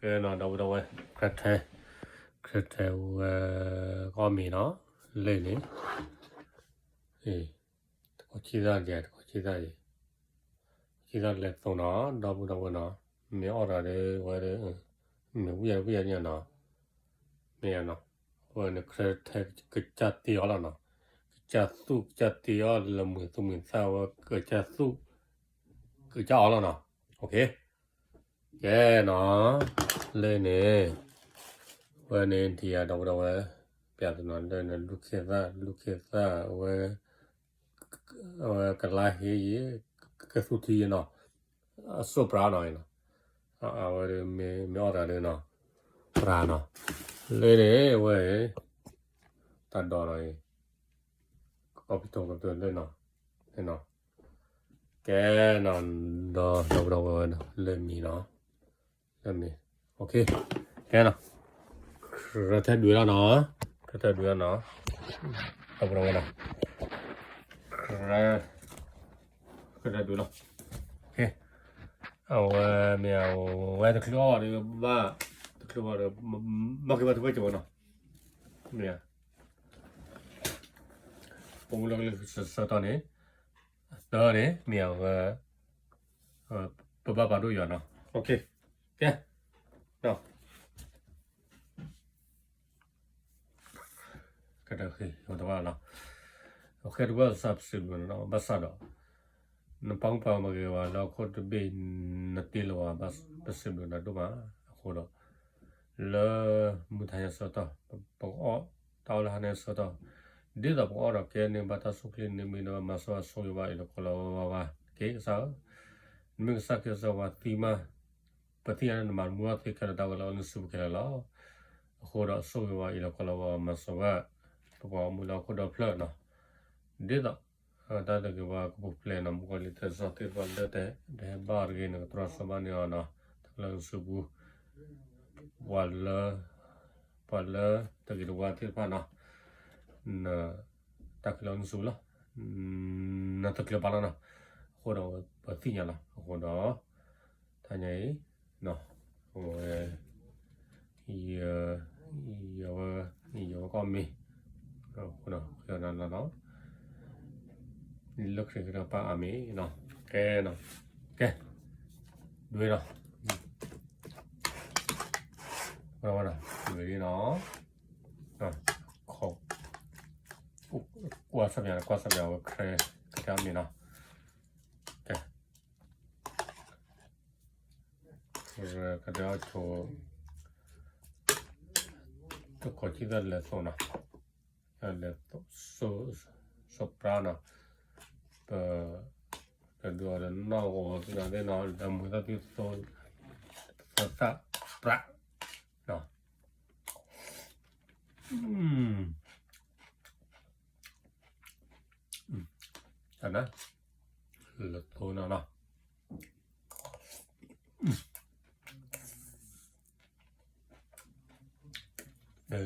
ဒီပုၢ်ဒီဝဲၢ် ခရၢထဲ ခရၢထဲဝဲ ကီၢ်မ့ၤနီၤ လၢန့ၣ် တခီဆံသၣ်ယဲ တခီဆံသၣ်ယဲ ဆံသၣ်လဲၤသိးနီၤ ဒီပုၢ်ဒီဝဲၢ်နီၤ မ့ၢ်အီၣ်တၢ်ဒီးဝဲဒီး မ့ၢ်ဝံၣ်ယၤဝံၣ်ယၤန့ၣ်နီၤ မ့ၢ်ယၤနီၤ အဝဲန့ၣ်ခရၢထဲကစၢ်တ့အီၤလီၤနီၤ ကစၢ်သူၣ်ကစၢ်တ့အီၤလၢမုာ်သူၣ်မုာ်သးဝဲ ကစၢ်သူၣ် ကစၢ်အီၤလီၤနီၤ ကဲနီၤ လၢန့ၣ် ဝဲန့ၣ်ဒံးယၤဒီပုၢ်ဒီဝဲၢ် ပျးသနီၤလၢန့ၣ် လူၢ်ခ့သၣ် လူၢ်ခ့သၣ် အဝဲ အဝဲကလါဟ့ယံၤ ကသူၣ်ထံယံၤနီၤ အစိၣ်ပြးနီၤ အဝဲမ့ၢ်အီၣ်တၢ်ဒ်နီၤ ပြးနီၤ လၢန့ၣ် အဝဲ တၢ်ဒိးနီၤ ကီၢ်ပတီၢ်ကပတီၢ်လၢနီၤ ကဲနီၤ ဒီးဒီပုၢ်ဒီဝဲၢ် လၢမံၤနီၤ လၢမံၤ ကဲနီၤ ခရၢထဲဒုးလီၤနီၤ ခရၢထဲဒုးလီၤနီၤ ဒီပုၢ်ဒီဝဲၢ်နီၤ ခရၢထဲဒုးလီၤ အဝဲမ့ၢ်အဝဲတချုးအီၣ်ဒီးဘၣ် တချုးအီၣ်ဒီး ဘၣ်က့ၤဘၣ်တဝဲကဝဲနီၤ မ့ၢ် ပမူလၢကလၢဆၢတီၢ်န့ၣ် သၢန့ၣ် မ့ၢ်အဝဲ ပဘၣ်ပာ်ဒိၣ်ယွၤနီၤ ကဲ ကတၢၢ်ဃ့တဘၣ်လီၤ အဃဲတဘၣ်စၢ်ပစံးဘျုးနီၤ ဘၣ်ဆၣ်ဒီး နပာ်မူပာ်မၤဂ့ၤဝဲလၢဟီၣ်ခိၣ်တဘ့ၣ် နတ့လီၤဝဲ ပစံးဘျုးနၤဒိၣ်မး အဃိဒီး လၢမုၢ်တဟါညါဆၢကတီၢ် ပကအီၣ်တၢ်အီၣ်လၢဟါညါဆၢကတီၢ် ဒ်သိးပကအီၣ်ဒီးကဲန့ၣ် ဘၣ်တၢ်ဆိၣ်ချ့န့ၣ် မ့ၢ်ဒီးမၤစၢၤဆိၣ်ဂ့ၤဘၣ်အံၤလီၤကီလီၤဝါဝါ က့ၤကစၢ်ဧၢ နမ့ၢ်ကစၢ်ခရံာ်ကစၢ်ဝါသံမး ပသ့ၣ်ညါန့ၣ်နမၤမူအီၣ်သ့ခဲလၢာ်တၢ်ဝဲလၢအီနုၢ်စူးပူၤခဲလၢာ်လီၤ အဃိဒီးဆိၣ်ဂ့ၤဝဲအံၤလီၤကီလီၤဝါဝါ မၤစၢၤဝဲ ပပှၤအိၣ်မူလၢဟီၣ်ခိၣ်ဒီဖျၢၣ်နီၤ ဒ်သိး တၢ်တဂ့ၤဝဲကပူၤဖျဲးနီၤ မုၣ်ကီၤလံၤတဲစီၤသ့ၣ်တဖၣ်လၢတဟဲဘၣ်အီၤတဂ့ၤ နကတြီဆၢဘၣ်န့ၢ်အီၤနီၤ တၢ်လၢအီနုၢ်စူးပူၤ ပှၤလၢ ပှၤလၢတဂ့ၤတဝါသ့ၣ်တဖၣ်နီၤ န တၢ်ခဲလၢာ်အီနုၢ်စူးပူၤလီၤ နတကျၢၤပာ်လီၤနီၤ အဃိဒီးပသ့ၣ်ညါလီၤ အဃိဒီး တဟါညါအံၤ အဝဲ ယ ယဝဲ ယဝဲကီၢ်မ့ၢ် အဃိဒီး ဃ့အီၤနၤလီၤနီၤ လၢခရံာ်ကစၢ်ပၢ်အၤမ့ၣ် ကဲနီၤ ကဲ ဒွဲနီၤ ဝဲနီၤ ဒွဲနီၤ ကွၢ်ဆၢၣ်မဲာ် ကွၢ်ဆၢၣ်မဲာ်ဝဲခရံာ်ကစၢ်မ့ၢ်နီၤ ကဲ ကဒီးဆိ တခီဆံသၢလဲၤသိးနီၤ လဲၤသိး စိပြါနီၤ ပ ကဒုးအီၤဒီးနီၢ်ဂီၤသ့ၣ်နီၤ ဒီးမုာ်သၣ်သံသိ သၢသၣ်ပြးနီၤ တၢ်နၤ လၢသိနီၤနီၤ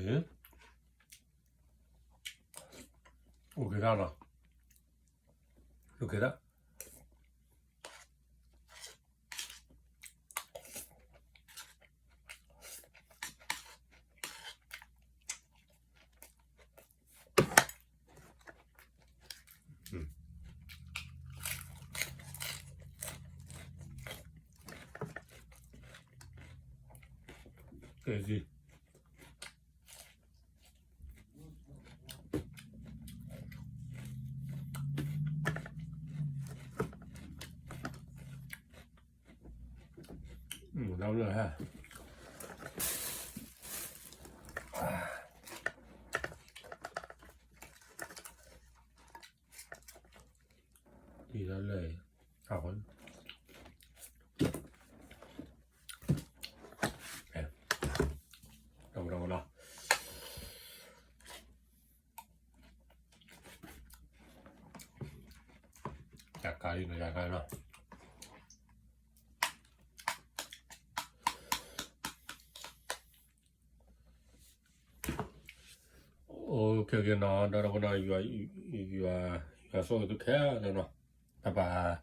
အိၣ်က့ၤတၢ်နီၤ အိၣ်က့ၤတၢ် ကဲ ဒ်လၢ တမၤတမၤလီၤ ယကါလံနီၤ ယကါလီၤ OK နီၤ ဒီးတဝဲနီၤ ယွၤဆိၣ်ဂ့ၤသုခဲလၢာ်နီၤ ဘၣ်ဘၣ်